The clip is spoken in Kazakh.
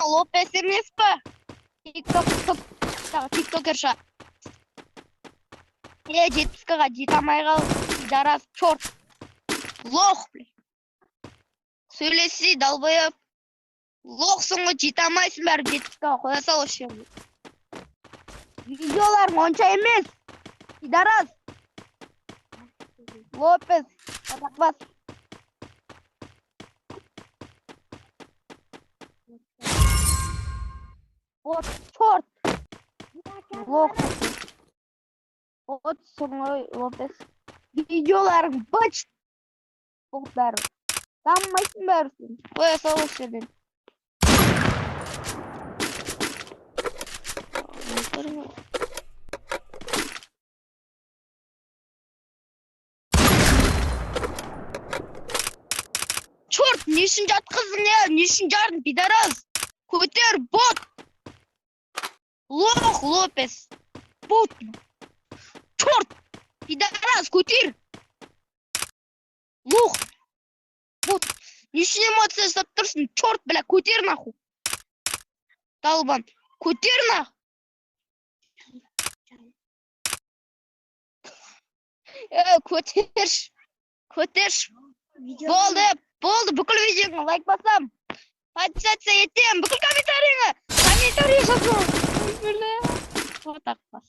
Лопес емес па? Тикток, тиктокерша. Е, 70-ға жете алмай қалдым. Пидорас, черт. Лох, блин. Сөйлесе, долбоеб. Лохсың ғой, жете алмайсың бәрі 70-ға қоя сал осы жерге. Видеоларың онша емес. Пидорас. Лопес. Қазақбас. Вот, черт. Лох. Вот ғой, Лопес. Видеоларың быч. Болды бәрі. Дамымайсың бәрі сен. Қоя сал осы жерден. Черт, не үшін жатқыздың, е? Не үшін жардың, пидорас? Көтер, бот! Лох, Лопес. Бот. Черт! Пидорас, көтер! Лох! Бот. Не үшін эмоция жасап тұрсың? Черт, бля, көтер нахуй. Долбан. Көтер нахуй. Е, көтерші. Көтерші. Болды, болды, бүкіл видеоңа лайк басам. Подписаться етемін, бүкіл комментарийіңе. Комментарий жазамын. Ой, бля. Вот так бас.